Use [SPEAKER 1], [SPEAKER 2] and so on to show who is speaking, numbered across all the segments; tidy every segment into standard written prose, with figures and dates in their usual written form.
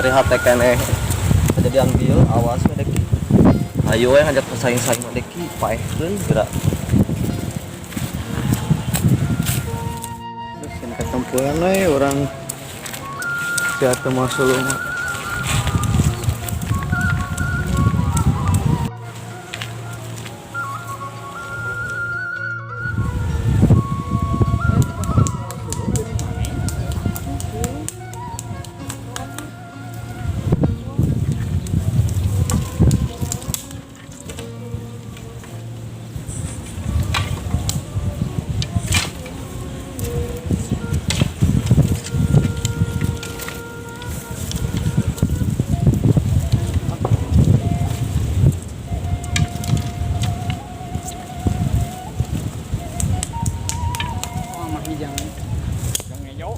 [SPEAKER 1] Nyeri hate keneh. Kejadian bieu awas we Deki. Ayo we ngajak pesaing-saing mah Deki, paehkeun geura.
[SPEAKER 2] Terus yang ketempuhan we orang sia teu moal suluh mah.
[SPEAKER 3] Oh, mah hijang. Hijang ngejo.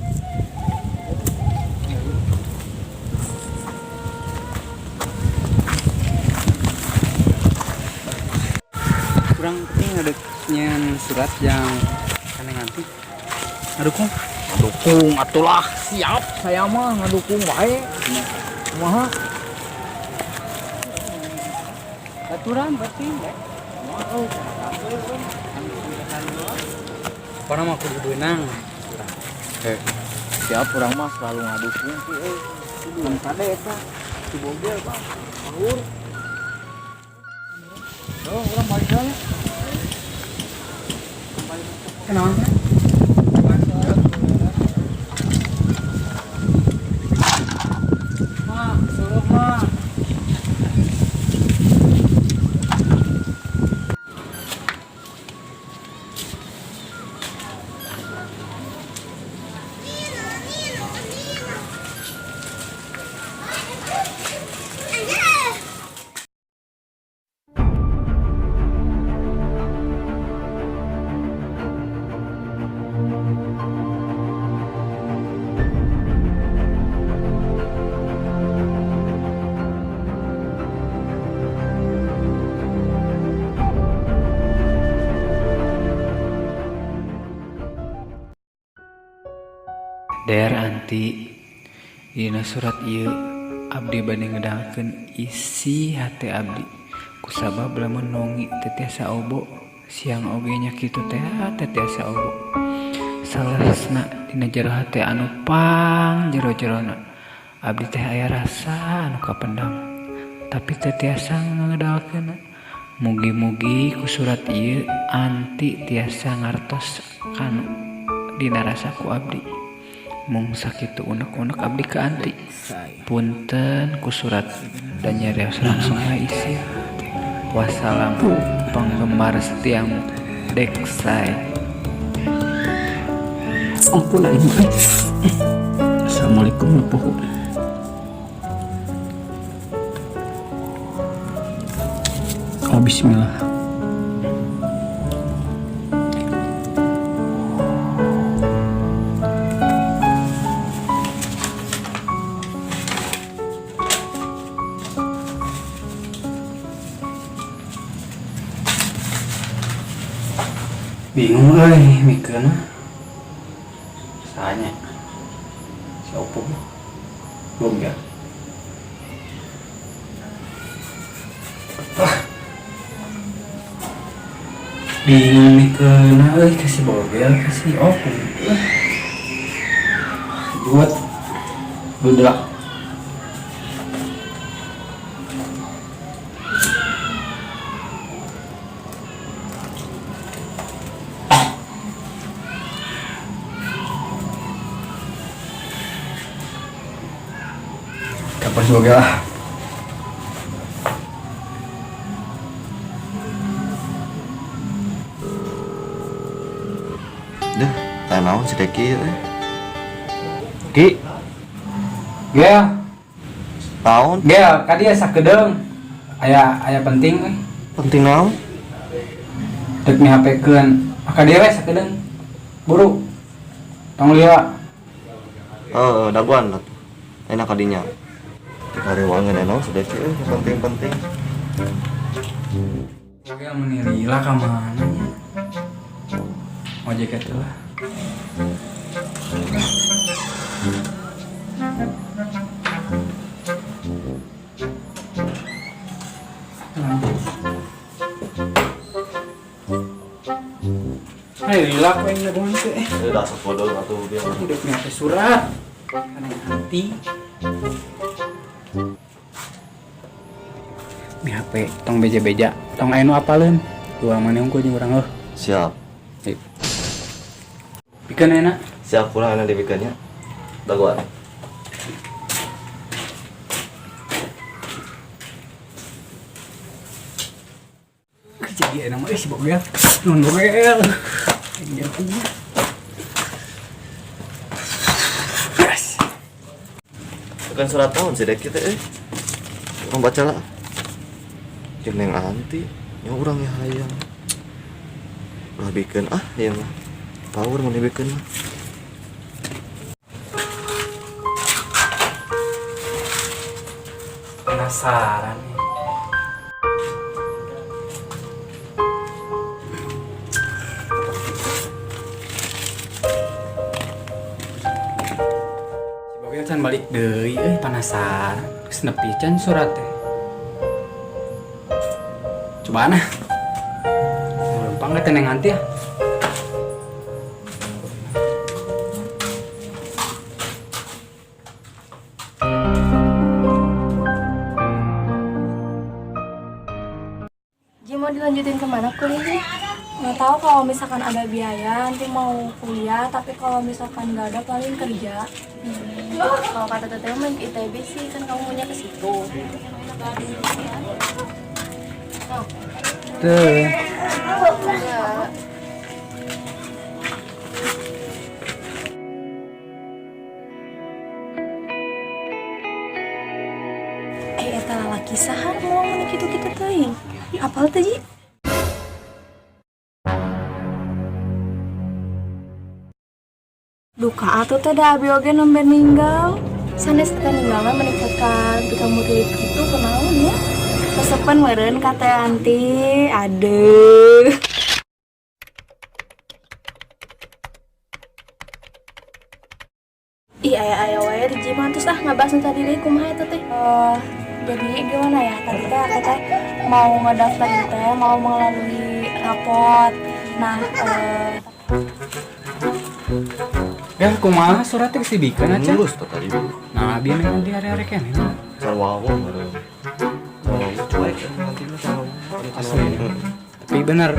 [SPEAKER 3] Kurang penting ada nyen surat yang aneh nganti. Ngadukung?
[SPEAKER 4] Dukung atulah, siap saya mah ngadukung wae. Kumaha?
[SPEAKER 3] Aturan berarti. Pokoknya mah kudu beunang.
[SPEAKER 4] Siap, urang mah selalu ngadukung sih euy. Kudu kade eta si Bogel, Bang. Sahur.
[SPEAKER 3] Oh, urang balik heula. Kenaon? Ma, suruh ma.
[SPEAKER 5] Der anti dina surat ieu abdi bade ngedankeun isi hate abdi kusabab lamun nongi teu tiasa obo siang oge nya kitu teh teu tiasa obo saleresna dina jero hate anu pang jero-jerona abdi teh aya rasa anu kapendam tapi teu tiasa ngedalkeunna. Mugi-mugi ku surat ieu anti tiasa ngartos kanu dina rasa ku abdi. Mung sakitu unek-unek abdi ka anti. Punten ku surat dan nyarios langsung we isi. Wassalam, penggemar setiamu Deksai.
[SPEAKER 6] Ampun aing mah. Assalamualaikum lepuh. Oh bismillah.
[SPEAKER 5] Bingung euy mikeun mah. Sanya. Si Opo. Bogel. Ah. Bingung mikeun euy ka si Bogel ka si Opo. Buat budak. Kapan si Bogel ah?
[SPEAKER 1] Duh, teh naon si Deki euy. Ki,
[SPEAKER 3] Gel,
[SPEAKER 1] naon?
[SPEAKER 3] gel, ka dieu sakedeung. Aya aya penting euy.
[SPEAKER 1] Penting naon?
[SPEAKER 3] Dek mi HP-keun. Ka dieu we sakedeung. Buru. Tong liwa.
[SPEAKER 1] Heeh, daguan atuh. Enak kadinya. Dikarewangan naon si Deki euy, penting-penting.
[SPEAKER 5] Bogel mun lila ka mana nya? Ojek atuh lah.
[SPEAKER 3] Hai, lila we nyagoan teh.
[SPEAKER 1] Udah sok bodoh atuh biar.
[SPEAKER 3] Udah punya surat. Aneh hati. Mi HP tong beja-beja, tong aya nu apaleun. Dua maneh unggul jeung urang heuh.
[SPEAKER 1] Siap.
[SPEAKER 3] Ayo. Bikeun enak.
[SPEAKER 1] Siap kurang enak dibikeunnya. Dagoan.
[SPEAKER 3] Jadi enak mah si Bogel. Nun Bogel. Anjir. Yes.
[SPEAKER 1] Bukan surat tahun sih dek kita eh. Urang baca lah. Jeung neng anti, nya urang ya hayang. Ulah bikeun ah ieu mah. Power mun dibikeun mah.
[SPEAKER 3] Penasaran nih. Si Bogel can balik deui euy, penasaran. Geus nepi can surat teh. Cobaan ah. Lempang teh neng anti ah.
[SPEAKER 7] Ji mau dilanjutin kemana kuliahnya? Nggak tahu, kalau misalkan ada biaya nanti mau kuliah, tapi kalau misalkan nggak ada paling kerja.
[SPEAKER 8] Kalau kata Teteh main ke ITB sih, kan kamu maunya ke situ.
[SPEAKER 3] Tuh.
[SPEAKER 8] Enggak.
[SPEAKER 7] Eta lalaki saha mau ngomong kitu-kitu teuing. Apal teh, Ji? Duka atuh teh da abi oge nembe ninggal.
[SPEAKER 8] Sanes teh ninggalna meningkatkan kamu tilik kitu kunaon ya?
[SPEAKER 7] Kesepen meureun ka Teh Anti. Aduh.
[SPEAKER 8] Ih, aya-aya wae di Jiman terus ah ngabahas nu tadi deui kumaha eta teh?
[SPEAKER 7] Jadi gimana ya, tadi teh aku teh mau ngedaftar teh mau melalui rapot. Nah,
[SPEAKER 3] Ya kumaha surat teh geus dibikeun aja.
[SPEAKER 1] Lulus teh tadi.
[SPEAKER 3] Nah, abi neng nanti hari-hari keneh.
[SPEAKER 1] Can wawo meureun. Can wawo cuek nanti mah can wawo.
[SPEAKER 3] Asli. Tapi bener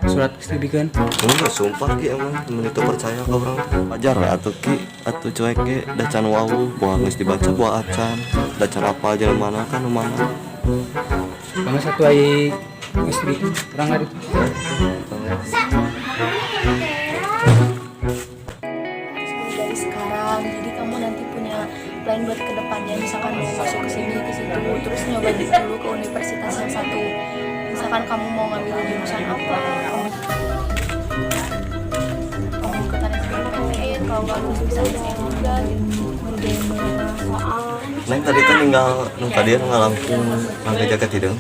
[SPEAKER 3] surat geus dibikeun.
[SPEAKER 1] Enggak, sumpah Ki emang mun itu percaya ka urang. Wajar we atuh Ki, atuh cuek ge da can wawu, buah geus dibaca buah acan, da can apal jelema mana kan nu mana.
[SPEAKER 3] Bangga satu ai geus dibikeun urang ka ditu.
[SPEAKER 8] Dari sekarang, jadi kamu nanti punya plan buat kedepannya, misalkan mau masuk ke sini ke situ, terus nyoba dulu ke universitas yang satu. Misalkan kamu mau ngambil jurusan apa, kamu ikutan SBMPTN, kalau nggak lulus bisa SN juga gitu.
[SPEAKER 7] Ngerjain beberapa soal.
[SPEAKER 1] Neng tadi teh ninggal nu tadi nu ngalangkung nangka jaga hideung.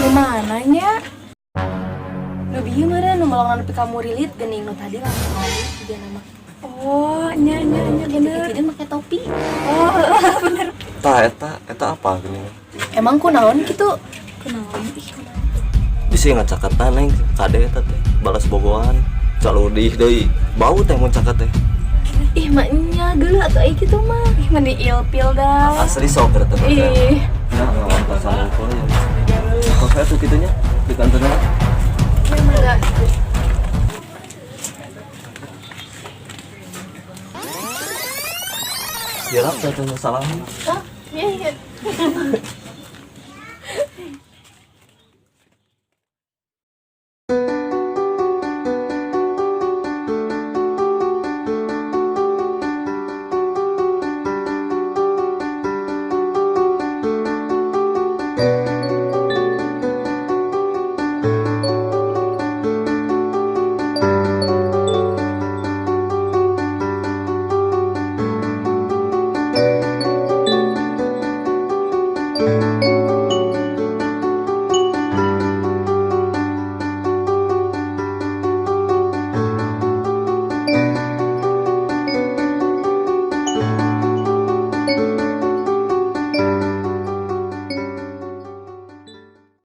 [SPEAKER 8] Nu mananya? Nu bieu meureun nu melongan nepi ka murilit geuning nu tadi langsung balik juga nama.
[SPEAKER 7] Oh, nya nya nya bener.
[SPEAKER 8] Tidak pakai topi.
[SPEAKER 7] Oh, bener.
[SPEAKER 1] Tah eta apa gini?
[SPEAKER 8] Emang kunaon kitu?
[SPEAKER 7] Kunaon? Ih, kunaon.
[SPEAKER 1] Bisa ngacakatan neng kade eta teh balas bogohan caludih deui bau teh mun caket teh.
[SPEAKER 8] Ih, maknya geuleuh atuh ai kitu mah.
[SPEAKER 7] Ih, meni ilfil dah.
[SPEAKER 1] Asli sok eta teh.
[SPEAKER 7] Ih.
[SPEAKER 1] Ya ngelawan pasangan ya. Kok saya tuh kitunya di kantornya.
[SPEAKER 8] Enggak.
[SPEAKER 1] Ya lah, saya tanya salam.
[SPEAKER 8] Oh, iya iya.